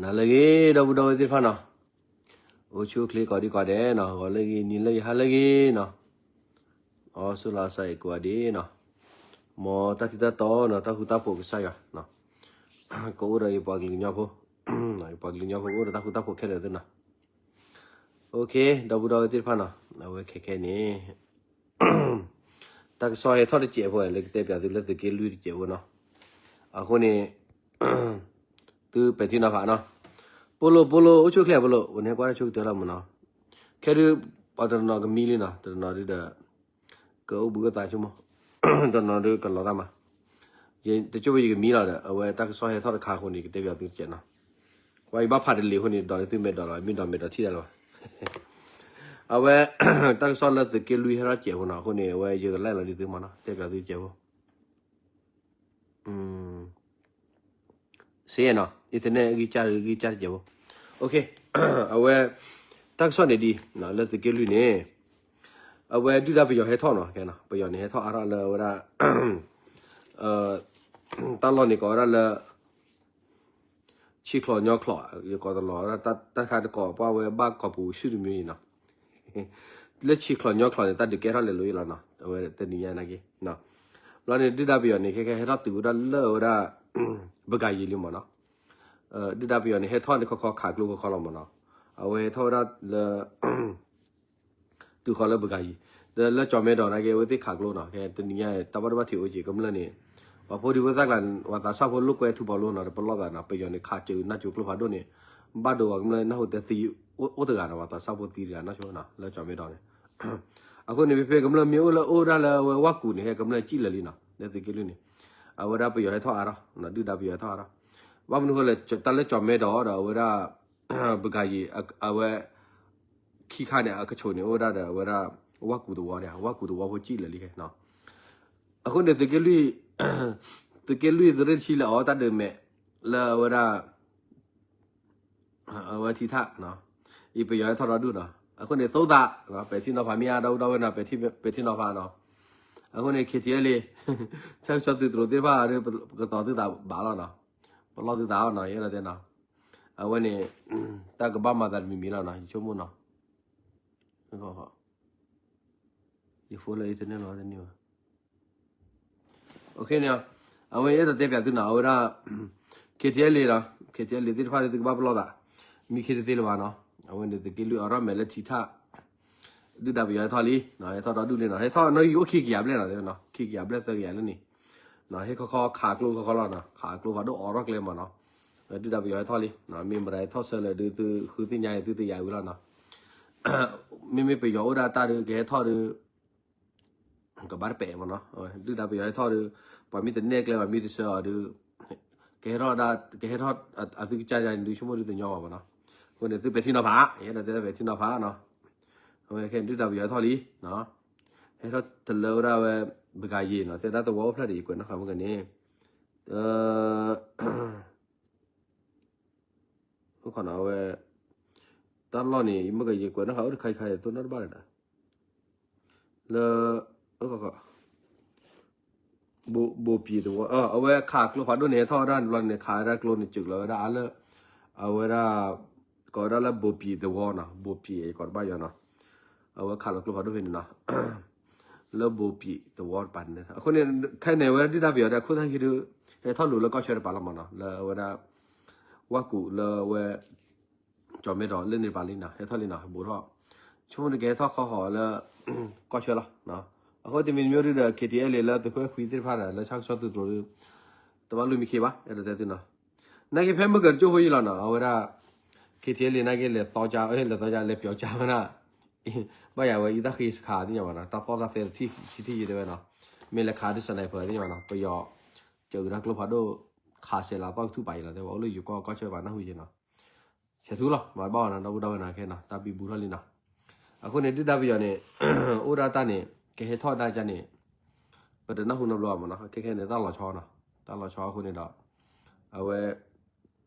နၤလၢအဂ့ၤ ဒီပုၢ်ဒီဝဲၢ်သ့ၣ်တဖၣ်နီၤ, အိၣ်ဆူၣ်အိၣ်ချ့ကိးဒံကိးဒဲးနီၤ, ဂီၤလၢအဂ့ၤ နံၤလၢအဂ့ၤ ဟါလၢအဂ့ၤနီၤ, အီၣ်ဆူၣ်လီၤအသးအံၤကိးဂၤဒဲးနီၤ, မ်တၢ်ထံတၢ်တီနီၤ တၢ်ဃူတၢ်ဖိးကစၢ်ယွၤ, ကအိၣ်ဒီးယပှၤကလုာ်ကညီဖိ, ယပှၤကလုာ်ကညီဖိကအိၣ်ဒီးတၢ်ဃူတၢ်ဖိးခဲလၢာ်သ့နီၤ. အိၣ်ခ့ ဒီပုၢ်ဒီဝဲၢ်သ့ၣ်တဖၣ်နီၤ, အဝဲခဲခဲန့ၣ် တၢ်ကစီၣ်ဟဲထီၣ်တစဲးဖိ လၢကတဲပၠးသုလၢသုးက့လွံၢ်တစဲးဖိနီၤ, အဃိန့ၣ် သုပဲာ်ထံနီၤဖးနီၤ, ပိလိၣ် ပိလိၣ် အိၣ်ဆူၣ်အိၣ်ချ့ ပိလိၣ် ပန့ၢ်ကွၢ်တၢ်ဆိကတၢၢ်လီၤမးနီၤ, ခဲဒုး ပှၤတနီၤကမံလံနီၤ, တနီၤဒုးဒီး ကအိၣ်ဘှံးအိၣ်သါဆိကမိၣ်, တနီၤဒုးကလီၤသးမး, တကၠိၢ်ဖိယကမံလီၤဒီး အဝဲတၢ်ကစီၣ်ဟဲထီၣ်တခါအဃိန့ၣ် ကတဲပၠးသုတစဲးနီၤ, ကွၢ်ယဘၣ်ဖးတလံၤအဃိန့ၣ် ဒီးသုမဲာ်ဒီးလီၤ မ့ၢ်ဒီးမဲာ်ဒီးထံၣ်တၢ်လီၤဘၣ် အဝဲ တၢ်ကစီၣ်လၢသုးက့လွံၢ်ဟဲထီၣ်တစဲးဖိနီၤ, အဃိန့ၣ် အဝဲယကလဲၤလီၤဒ်သုမးနီၤ, တဲပၠးသုတစဲးဖိ စ့နီၤ internet ဂံၢ်စၢ်ဂံၢ်စၢ်တစဲးဖိ, အဝဲ တၢ်ကစီၣ်န့ၣ်ဒ် လၢသုးက့လွံၢ်န့ၣ် အဝဲဒုၣ်ဒါပယီၤဟဲထီၣ်နီၤ, ပယီၤန့ၣ် ဟဲထီၣ်အါထီၣ်လၢအဝဲဒၣ် တၢ်လီၢ်န့ၣ်ကိးဝဲဒၣ်လၢ ဆံချီညီချီ, ယကိးတလီၤဝဲဒၣ် တၢ်တခါတကိး ပှၤဝဲဘၣ်ကီၢ်ပူၤဆူၣ်တမံၤအံၤနီၤ, လၢဆံချီညီချီန့ၣ် တၢ်ဒုးကဲထီၣ်လဲၤလိၤအံၤလီၤနီၤ, အဝဲတနံၤညါနာ်က့ ဘျီန့ၣ် ဒုၣ်ဒါပယီၤန့ၣ် ခဲခဲဟဲထီၣ်တုၤဝဲဒၣ်လၢအဝဲဒၣ် ပကၤယံၤလံမးနီၤ, ဒုၣ်ဒါပယီၤန့ၣ် ဟဲထီၣ်န့ၣ်ခီခီခးကျိခီခီလီၤမးနီၤ, အဝဲဟဲထီၣ်ဝဲဒၣ်လၢ တုၤဃီလၢပကၤယံၤ, ဒီးလၢကၠီၤမဲဒီးနာ်က့ အဝဲသ့ၣ်ခးကျိနီၤ, ခဲတနံၤညါ တၢ်ဘၣ်ဒိဘၣ်ထံးအိၣ်က့ၤ ကမျၢၢ်န့ၣ် ပှၤဖိဒံဖိသၣ်ကျါ ပှၤသးစၢ်ဖိလိာ်ကွဲထူပီၤလိနီၤ, တပလီၢ်သးနီၤ, ပယီၤန့ၣ် ခးစၢၤနၢ်စၢၤကျိဖးဒိၣ်န့ၣ် ဘၣ်ဒိဝဲကမျၢၢ်နၢ်ဟူတဲသံ အိၣ်တဂၤနီၤ, ပှၤသးစၢ်ဖိသံတဂၤနီၢ်ဆိနီၤ လၢကၠီၤမဲဒီးန့ၣ်, အဃိန့ၣ် ဖဲဖဲကမျၢၢ်မ့ၢ်အိၣ်လၢအိၣ်ဒၣ်လၢအဝဲဝၣ်ကူးန့ၣ် ဟဲကမျၢၢ်စံၣ်လၢာ်လံနီၤ, လၢသုးက့လွံၢ်န့ၣ်, အဝဲဒၣ်ပယီၤဟဲထီၣ်အါထီၣ်, ဒုၣ်ဒါပယီၤဟဲထီၣ်အါထီၣ်, ဘၣ်မနုၤဃိလဲၣ် တၢ်လၢကၠီၤမဲဒီးဒီးအဝဲဒၣ် ပကၤယံၤ အဝဲ ခံခါန့ၣ် အကဆိးန့ၣ် အိၣ်ဝဲဒၣ်ဒီးအဝဲဒၣ် ဝၣ်ကူးသဝီန့ၣ် ဝၣ်ကူးသဝီဖိစံၣ်လၢာ်လံခဲနီၤ, အဃိန့ၣ် သုးက့လွံၢ် သုးက့လွံၢ်သုးရ့ၣ်တဆံလၢအီၤတၢ်ဒုးမဲာ် လၢအဝဲဒၣ် အဝဲထံထၣ် အံၤပယီၤဟဲထီၣ်ဒီဒူၣ်နီၤ, အဃိန့ၣ် သိသး ပဲာ်ထံနီၤဖးမ့ၢ်အါ ဒီပုၢ်ဒီဝဲၢ်နီၤ ပဲာ်ထံနီၤဖးနီၤ, အဃိန့ၣ် ခ့ထံအဲလ့ ဆၣ်ကဆီသုးတြိၤသ့ၣ်တဖၣ်ဒီး ပကတီၤသုသးဘၣ်လီၤနီၤ, ပလီၢ်သုသးအီၤနီၤ ယအဲၣ်ဒိးတဲနီၤ, အဝဲန့ၣ် တၢ်ကဘၣ်မၤသးတမံၤမံၤလီၤနီၤ ယဆိကမိၣ်နီၤ, ယ phone လၢ internet လီၤတန့ၢ်ဘၣ် န့ၣ် အဝဲအဲၣ်ဒိးတဲပၠးသုနီၤ အဝဲဒၣ် ခ့ထံအဲလ့ဒီး ခ့ထံအဲလ့သ့ၣ်တဖၣ်န့ၣ် သုကဘၣ်ပလီၢ်သး မံခ့တသ့လၢၤဘၣ်နီၤ, အဝဲန့ၣ်သုးက့လွံၢ်အီၤထီၣ်မဲာ်လၢထံထၣ် ဒုၣ်ဒါပယီၤဟဲထီၣ်လံ, ဟဲထီၣ်ဒီဒူၣ်လံနီၤ, ဟဲထီၣ်နီၣ်ဂံၢ်အိၣ်ခံကယၤဘျဲၣ်နီၤ, ခံကယၤဘျဲၣ်သၢကယၤလၢန့ၣ်, ဟဲခီခီခးကျိခီခီလီၤနီၤ, ခးကျိဖးဒိၣ်အိးထီၣ်ကျဲမးနီၤ, ဒုၣ်ဒါပယီၤဟဲထီၣ်လံ, မ့ၢ်မတၤဟဲထီၣ်ဆၢလၢာ်ဒုးသုဃုသ့ၣ်ညါအံၤသုသ့ၣ်ညါဝံၤလီၤနီၤ, မ့မ့ၢ်ပယီၤအိၣ်ဒၣ်တၢ်ဒီးကဟဲထီၣ်ဒီး ကဘၣ်တပဲာ်မးနီၤ, ဒုၣ်ဒါပယီၤဟဲထီၣ်ဒီး ပှၤမ့ၢ်တနဲၣ်ကျဲ ပှၤမ့ၢ်တဆှၢအီၤဒီး ကဟဲထီၣ်ဒၣ် ကဟဲထီၣ်အသုကစၢ်ယၤန့ၣ်ဒုးဆိကမိၣ်ဒုးတညီဘၣ်မးနီၤ, အဃိန့ၣ် သုပဲာ်ထံနီၤဖး ယအဲၣ်ဒိးတဲပဲာ်ထံနီၤဖးနီၤ, အဝဲခဲဒုၣ်ဒါပယီၤဟဲထီၣ်လံ, ဟဲထီၣ်တလၢဝဲဒၣ်ဝဲ ပကၤယံၤနီၤ, တဲဒၣ်သဝီအိၣ်ဖျဲၣ်ဒီးယကွဲးနီၣ်ဃာ်မ့ၢ်ကန့ၣ်, အိၣ်ခိးနီၤဝဲ တၢ်လီၢ်န့ၣ် ယမ့ၢ်ကယကွဲးနီၣ်ဃာ်အိၣ်တခါခါ သိၣ်နီၣ်တဘၣ်လၢၤဒီး လၢ ဘိပံၤသဝီ အဝဲခးကျိဖးဒိၣ်န့ၣ် ဟဲထီၣ်ဝဲဒၣ်ဘျီန့ၣ် ခးဝဲဒၣ်ကျိန့ၣ် စၢၤလီၤဝဲဒၣ်အါလၢ အဝဲဒၣ် ကိးဝဲဒၣ်လၢဘိပံၤသဝီနီၤ, ဘိပံၤအံၤကိးတဘၣ်ယီၤနီၤ, အဝဲခးလီၤကျိဖးဒိၣ်ဖဲန့ၣ်နီၤ, လၢဘိပံၤသဝီတပၤန့ၣ် အဃိန့ၣ် ခဲန့ၣ်ဝဲဒၣ်ဒုၣ်ဒါပယီၤဒီး အခိၣ်သၣ်ခံဒုး ဟဲထီၣ်လိၤလၢကီၢ်ဆၢတပၤလီၤမးနီၤ, လၢအဝဲဒၣ် ဝၣ်ကူးလၢဝဲ ကၠီၤမဲဒီးလၢန့ၣ်တပၤလံနီၤ, ဟဲထီၣ်လံနီၤ, ဘိးထီၣ် ဆိကမိၣ်န့ၣ်ကဟဲထီၣ်ခီဃီၤလၢ ကီၢ်ဆၢလီၤ, အဃိတမံၤတမံၤဒုးဒီး ခ့ထံအဲလ့လၢသုးခိၣ်အဲခွံသ့ၣ်တဖၣ်ဒီး လၢဆၣ်ကဆီသုးတြိၤဒုး တဘၣ်လူၤမံခ့ဘၣ် အဲၣ်ဒိးတဲသုနီၤ, နာ်က့ဖဲမုၢ်ကၢၤတကၠိၢ်ဖိယံၤလီၤနီၤ, အဝဲဒၣ် ခ့ထံအဲလ့နာ်က့လဲၤသီကါ လဲၤသီကါ လဲၤပျီကါဝဲဒၣ် ဘၣ်ယၤဝဲအံသၣ်ဃ့ခးသ့ၣ်ညါဘၣ်နီၤ, တၢ်သီၣ်တၢ်သဲတထံၣ်ဆံထံၣ်ယံၤတဲဝဲနီၤ, မ့ၢ်လဲၤခးဒုး sniper သ့ၣ်ညါဘၣ်နီၤ, ပယီၤ ကၢၤကဒါကျိဖးဒိၣ် ခးဆဲးလၤသီၣ်ကထူၣ်ပာ်ယံၤလီၤတဲဝဲ အိၣ်လၢယိၤကီၢ်ကီၢ်ဆၢပာ်နၢ်ဟူယံၤနီၤ, ဆဲးသူလီၤ မၤတဘၣ်ဘၣ်နီၤ ဒီပုၢ်ဒီဝဲၢ်နီၤ ခဲနီၤ တၢ်ဘံဘူထီၣ်လံနီၤ, အဃိန့ၣ် ဒုၣ်ဒါပယီၤန့ၣ် အိၣ်ဒၣ်တၢ်န့ၣ် ကဟဲထီၣ်ဒၣ်ကါန့ၣ် ပတနၢ်ဟူနီတဘျီဘၣ်မးနီၤ, ခဲခဲန့ၣ် တၢ်လီၤဆီနီၤ, တၢ်လီၤဆီအဃိန့ၣ်ဒီး အဝဲ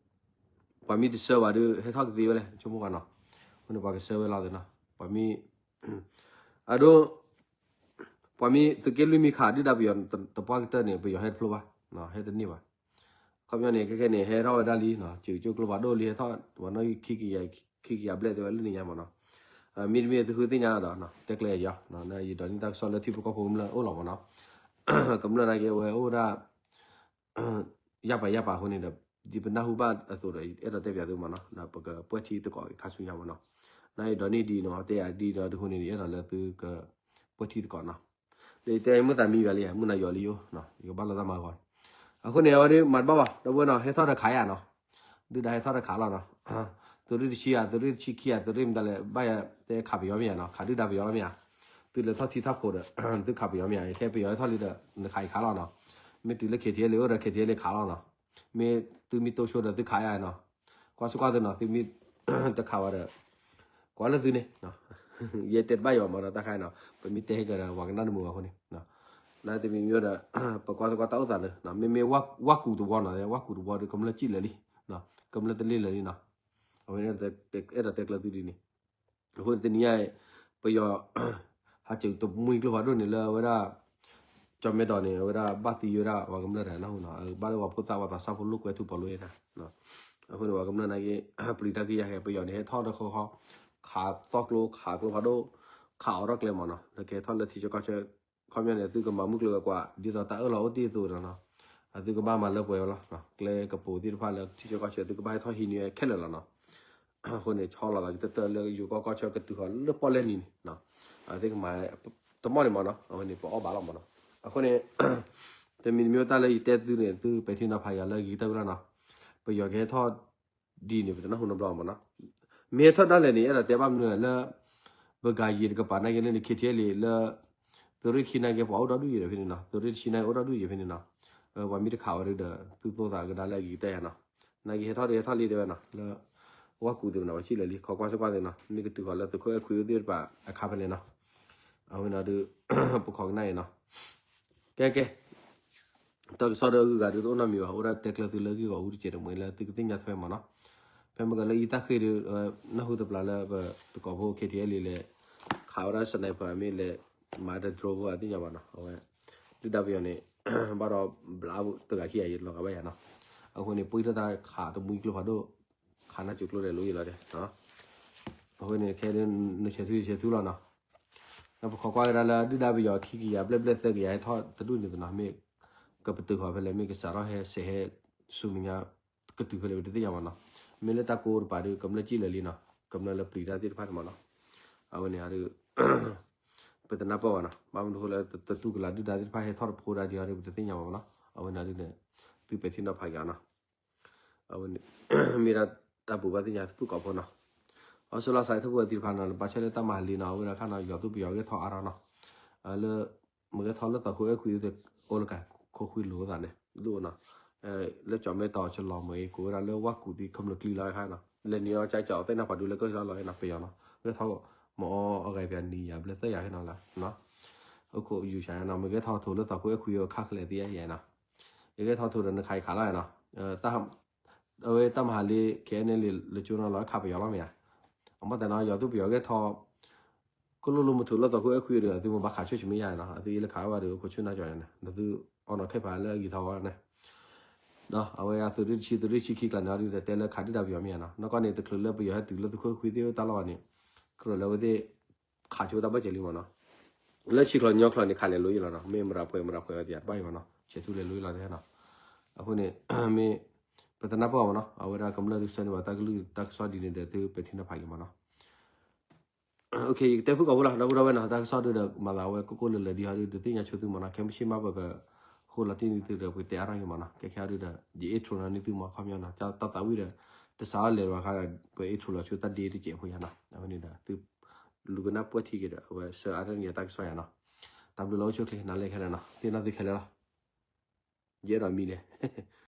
ပှၤမ့ၢ်တဆှၢဘၣ်ဒီး ဟဲထီၣ်ကသ့ဝဲလဲၣ် ဆိကမိၣ်ဘၣ်နီၤ, အဃိန့ၣ်ပှၤကဆှၢဝဲလီၤသ့နီၤ, ပှၤမ့ၢ် အဒိ ပှၤမ့ၢ်သုးက့လွံၢ်မ့ၢ်ခးဒုၣ်ဒါပယီၤတပှၢ်ကတၢၢ်န့ၣ် ပယီၤဟဲတဖျိဘၣ်, ဟဲတန့ၢ်ဘၣ်, ခီပညီန့ၣ် ခဲခဲန့ၣ် ဟဲထီၣ်ဝဲဒၣ်လံ, စူးကၠိကျိဖးဒိၣ်လံ ဟဲထီၣ်ဝဲနီၣ် ခံကယၤဘျဲၣ်တဲဝဲလၢန့ၣ်ညါမးနီၤ. မ့တမ့ၢ်သုဃုသ့ၣ်ညါဒီး တဲကျဲယီၤ, ယဒိးန့ၢ်တၢ်ကစီၣ်လၢထံဖိကီၢ်ဖိကမျၢၢ်အိၣ်လီၤမးနီၤ. ကမျၢၢ်နာ်က့ဝဲအိၣ်ဒၣ် ယၢ်ပာ်ယၢ်ပာ်အဃိန့ၣ်ဒီး ဒ်ပနၢ်ဟူဘၣ်အသိးဒီး အဲၣ်ဒိးတဲပၠးသုမးနီၤ, ပကပှဲၤထံသကိးခါဆူညါမးနီၤ. နယဒိးန့ၢ်ဒ်နီၤ တဲယၤဒ်ဒီး တဃိန့ၣ် အဲၣ်ဒိးလၢသုကပှဲၤထံသကိးနီၤ. ဒီးတဲမုၢ်သးမံဘၣ်လံ မုၢ်နၤယီၤလံယိၤ, ယကဘၣ်လီၤသးမၤဂီၤ. အဃိန့ၣ် အဝဲဒၣ်မၤတဘၣ်ဘၣ် ဒီပုၢ်ဝဲၢ်နီၤ ဟဲထီၣ်ဒီးခးယၤနီၤ. ဒုၣ်ဒါဟဲထီၣ်ဒီးခးလီၤနီၤ. သုးရ့ၣ်တဆံယၤ သုးရ့ၣ်တဆံခံယၤ သုးရ့ၣ်မတၤလဲၣ် ဘၣ်ယၤတဲခးပယီၤမ့ၢ်ယၤနီၤ, ခးဒုၣ်ဒါပယီၤလီၤမ့ၢ်ယၤ. သုလဲၤထီၣ်ထံထီၣ်ဖိဒီး သုခးပယီၤမ့ၢ်ယၤ, ခဲပယီၤဟဲထီၣ်လံဒီး နခးယခးလီၤနီၤ. မ့ၢ်တုၤလၢ KTLA အိၣ်ဒီး KTLA ခးလီၤနီၤ. မ့ၢ်သုမ့ၢ်တိဆိဒီးသုခးယၤနီၤ. ကွၢ်စ့ၢ်ကွၢ်သုနီၤ သုမ့ၢ်တခးဝဲဒီး ကွၢ်လၢသုန့ၣ် ယဲတဲတဘၣ်ယီၤမးဒီးတၢ်ခါနီၤ ပမ့ၢ်တဲဟဲကဒီး ပှၤကနၣ်တမုာ်ဘၣ်အဃိန့ၣ် လၢတမံၤမံၤဒီး ပကွၢ်စ့ၢ်ကွၢ်တၢ်အိၣ်သးလၢ မ့မ့ၢ်ဝၣ်ကူးတဝီနီၤ ဝၣ်ကူးတဝီဒီး ကမျၢၢ်စံၣ်လၢာ်လံ ကမျၢၢ်တလ့ၢ်လၢာ်လံနီၤ. အဝဲအဲၣ်ဒိးတဲကျၢၤသုဒ်န့ၣ် အဃိန့ၣ်တနံၤညါ ပယီၤ ဟးစူးတမှံကျိဖးဒိၣ်န့ၣ်လၢအဝဲဒၣ် ကၠီၣ်မဲဒီးန့ၣ် အဝဲဒၣ်ဘၣ်သံဝဲဒၣ်ပှၤကမျၢၢ်တဂၤနၢ်ဟူနီၤ ဘၣ်လၢပှၤဖိသၣ်ပှၤသးစၢ်ဖိလိာ်ကွဲထူပီၤလိာ်အံၤတၢ် အဃိန့ၣ် ပှၤကမျၢၢ်နာ်က့ ပျံၤတၢ်ကယၤဟဲ ပယီၤန့ၣ် ဟဲထီၣ်ဒီးဃီဃီ ခးသီကျိ ခးကျိဖးဒိၣ် ခးအိးထီၣ်ကျဲမးနီၤ လၢကဟဲထီၣ်လၢထံဆၢကီၢ်ဆၢ ခီပညီန့ၣ် သုကမၤမုၢ်ကျိၤဝဲၤကွာ် ဒ်သိးတၢ်အၢၣ်လီၤအိၣ်တ့ၢ်အသိးဒီးနီၤ အသုကဘၣ်မၤလၢပှဲၤဝဲလီၤ ကျဲကပိၤသ့ၣ်တဖၣ်လၢထံဆၢကီၢ်ဆၢ သုကဘၣ်ဟဲထီၣ်ဟံးန့ၢ်ဝဲခဲလၢာ်လီၤနီၤ. အဃိန့ၣ် ဆီလီၤသးကတၢၢ်တၢၢ်လၢယိၤကီၢ်ကီၢ်ဆၢကတုၤဃီၤလၢပီၣ်လဲၣ်နံၤန့ၣ် အသုကမၤ တမီၢ်န့ၣ်မးနီၤ အဝဲန့ၣ် ပအီၣ်ဘၣ်လီၤမးနီၤ. အဃိန့ၣ် တမံၤတမံၤတၢ်လၢယတဲသုန့ၣ် သုပဲာ်ထံနီၤဖးယၤလၢဂ့ၤကတၢၢ်ဝဲလီၤနီၤ. ပယီၤကဟဲထီၣ်ဒ်န့ၣ် ပတနၢ်ဟူနီတဘျီမးနီၤ. မ့ၢ်ဟဲထီၣ်ဒၣ်လဲာ်န့ၣ် အဲၣ်ဒိးတဲဘၣ်မနုၤလဲၣ်လၢ ပဂၤယံၤတကပၤနာ်က့လၢန့ၣ် KTLA လၢ သုးရ့ၣ်ခံနာ်က့ ပှၤအိၣ်ဒီဒူၣ်ယံၤဒီးဖဲန့ၣ်နီၤ သုးရ့ၣ်တဆံနာ်က့အိၣ်ဒီဒူၣ်ယံၤဖဲန့ၣ်နီၤ. ပှၤမ့ၢ်တခးဝဲဒၣ်ဒီး သုသိၣ်သးကဒါလၢအဂ့ၤကတၢၢ်ယၤနီၤ. နာ်က့ဟဲထီၣ်ဒီးဟဲထီၣ်လံတဲဝဲနီၤ လၢ ဝၣ်ကူးသ့ၣ်မနီၤ ပှၤစံၣ်လၢာ်လံ ခီကွၢ်စ့ၢ်ကွၢ်သ့ၣ်နီၤ မ့ၢ်ကတုၤဃီၤလၢသုးခိၣ်အဲၣ်ခွံအိၣ်သ့ၣ်တဖၣ်အခါဖဲလဲၣ်နီၤ. အဝဲန့ၣ်ဒီး ပခိးကနၣ်အံၤနီၤ ကဲကဲ တၢ်ကစီၣ်ဒီးအဂုၤအဂၤဒုးတအိၣ်နီတမံၤဘၣ် အိၣ်ဒၣ်တဲကျၢၤသုလၢဂ့ၢ်ဂီၢ်အူတကဲးတမှဲၤလၢသုကသ့ၣ်ညါထွဲမးနီၤ. ဖဲမ့ၢ်ကလၢအံၤတၢ်ဃ့ၢ်ဒီး နၢ်ဟူတပျၢ်လၢပတကိးဖိ KTLA လဲၤ ခးဝဲဒၣ် sniper မ့ၢ်လဲၤ မၤဒီး drone ဖိအသ့ၣ်ညါဘၣ်နီၤ အဝဲ ဒုၣ်ဒါပယီၤန့ၣ် ဘၣ်ဒီးဘျးတဂၤခံဂၤယံၤလီၤဂာ်ဘၣ်ယၤနီၤ. အဃိန့ၣ် ပှံၢ်ထီၣ်တၢ်ခးတမှံကျိဖးဒိၣ် ခးနၢ်စူးကျိဒီးလိၤယံၤလီၤဒဲး အဃိန့ၣ် ခဲဒုးနဆဲးထူယဆဲးထူလီၤနီၤ. ပခိးကွၢ်ကဒါလၢဒုၣ်ဒါပယီၤခံကယၤဘျဲၣ်ဘျဲၣ်သၢကယၤဟဲထီၣ်တဒူၣ်န့ၣ်သနီၤ မ့ၢ်ကပတုာ်ဃီၤဖဲလဲၣ် မ့ၢ်ကစးထီၣ်ဟဲစဲးဟဲဆူမဲာ်ညါ ကတုၤဖဲလဲၣ်ပတသ့ၣ်ညါဘၣ်နီၤ. မ့ၢ်လၢတၢ်ကိးတပၤဒီး ကမျၢၢ်စံၣ်လၢာ်လံနီၤ ကမျၢၢ်လၢပျံၤတၢ်သ့ၣ်တဖၣ်န့ၣ်မးနီၤ. အဝဲန့ၣ်ဒီး ပတနၢ်ပၢၢ်ဘၣ်နီၤ ဘၣ်မနုၤဃိလၢတတူၢ်ကလာ်ဒုၣ်ဒါသ့ၣ်တဖၣ်ဟဲထီၣ်တဖိဒါဒံးအီၤဒီး ပတသ့ၣ်ညါဘၣ်မးနီၤ. အဝဲန့ၣ်ဒီး သုပဲာ်ထံနီၤဖးက့ၤအီၤနီၤ. အဝဲန့ၣ် မ့ၢ်ဒၣ်တၢ်ဘိးဘၣ်သ့ၣ်ညါသပှၢ်ကီၢ်ဖိနီၤ. အီစထြ့လယါစးထီၣ်ပှဲၤသ့ၣ်တဖၣ်နီၤ လၢဘၣ်ဆၣ်လၢတၢ်မၤဟးလံနီၤ အဝဲဒၣ်ခါနီၤ ယီၤသူၣ်ပယီၤဂဲၤထီၣ်အါထီၣ်နီၤ. လၢ မ့ၢ်ဂဲၤထီၣ်လၢသီခိၣ်အဲၣ်ခွံအိၣ်လၢကခိၣ်ခွံလိာ်သးန့ၣ် ဒိၣ်နီၤ. လၢကၠီၣ်မဲတီၢ်ဆလီၤမ့ၢ် ကိးဝဲဒၣ်လၢဝၣ်ကူးသံခမျၢၢ်ကျံလီၤခါနီၤ လဲၤနံၤအီၣ်ကၠီၣ်သဲနၢ်ပှၤဒုလၢကၢၢ်လီၤလီၤနီၤ ပယီၤနီၤ ဂဲၤထီၣ် မ့ၢ်အီၣ်အဂၤပယီၤနံၤယၤဘျဲၣ်သၢယၤခါနီၤလၢ အခိၣ်ယူၤဆါနီၤ မ့ၢ်ဂဲၤထီၣ်ထိးလၢသီခိၣ်အဲၣ်ခွံအခါခလဲသံယၤနီၤ ယဂဲၤထီၣ်ထိးဒီးနခးယခးလီၤနီၤ အဝဲတၢ်မၤဟးလံ ခဲအံၤန့ၣ်လံ လၢကၠိနီၤလီၤခးပယီၤလီၤမ့ၢ်ဧါ အမ့ၢ်တနီၤ ယီၤသူၣ်ပယီၤဂဲၤထီၣ် ကလိၣ်လိၣ်မုာ်ထူးလၢသီခိၣ်အဲၣ်ခွံဒီး သုမ့ၢ်ဘၣ်ခးဆိၣ်ဆံမ့ၢ်ယါနီၤ အသုယဲလၢခးဝဲဒၣ်ဒီး ခိၣ်ဆူၣ်နါကၠီၤယါန့ၣ် ဒီးသုအီၣ်နီၤခဲပၤလၢအဂံၢ်ထီၣ်ဝဲန့ၣ် ဒီးအဝဲအသုးရ့ၣ်တဆံ သုးရ့ၣ်ဆံခံကျါန့ၣ် အီၤဒုးဒီးတဲလၢခးဒုၣ်ဒါပယီၤမ့ၢ်ယါနီၤ နီၢ်ကီၢ်န့ၣ် တချုးလၢပယီၤဟဲတုၤလၢသီခိၣ်အဲၣ်ခွံသ့ၣ်တၢ်လီၢ်ဘၣ်န့ၣ် ကြၢးလၢအဝဲသ့ၣ် ခးဆိတၢ်ဘၣ်ကဲလံမ့ၢ်နီၤ လၢဆံချီညီချီန့ၣ် ခးလဲၤလိၤယံၤလီၤနီၤ မ့ၢ်မရၤပှဲၤမရၤပှဲၤဝဲသ့ၣ်တဘၣ်အံၤမ့ၢ်နီၤ ဆဲးထူလဲၤလိၤယံၤလီၤသ့ၣ်နီၤ အဃိန့ၣ် မ့ၢ် ပတနၢ်ပၢၢ်မ့ၢ်နီၤ အဝဲဒၣ်ကမျၢၢ်ဒုးဆၢန့ၢ်ဘၣ်တၢ်ကလုၢ်တၢ်ကစီၣ်ဒ်န့ၣ်ဒီး သုပဲာ်ထံနီၤဖးက့ၤမ့ၢ်နီၤ ယကတဲဖုၣ်ကိာ်ဖိလီၤ ဒီပုၢ်ဒီဝဲၢ်နီၤ တၢ်ကစီၣ်ဒုးဒီး မၤသးဝဲကိၢ်ကိၢ်လၢၤလၢၤဒ်အီၤဒုး ဒုးသ့ၣ်ညါဆိသုမ့ၢ်နီၤ ခဲမုၢ်ဆ့ၣ်မးပက ဃိလီၤတံၢ်န့ၢ်သုဒီး ပကတဲအါထီၣ်က့ၤမ့ၢ်နီၤ ကဲခဲအီၤဒုးဒီး ယ intro နီၤန့ၢ်သုမ့ၢ်ခီပညီနီၤ တၢ်သးဝံၣ်ဒီး တစးထီၣ်လဲၤဘၣ်ခါဒီး ပ intro လီၤဆိတၢ်ဒ့တစဲးဖိယါနီၤ အဝဲန့ၣ်ဒီး သု လူၤကနၣ်ပှဲၤထံက့ၤဒီး အဝဲဆှၢအါထီၣ်န့ၢ်ယတၢ်ကစီၣ်ယါနီၤ တၢ်ဘျုးလၢအိၣ်ဆူၣ်အိၣ်ချ့ နၤလၢခဲလၢာ်နီၤ သ့ၣ်နီၣ်သုခဲလၢာ်လီၤ ယအဲၣ်ဒိးမံလဲၣ်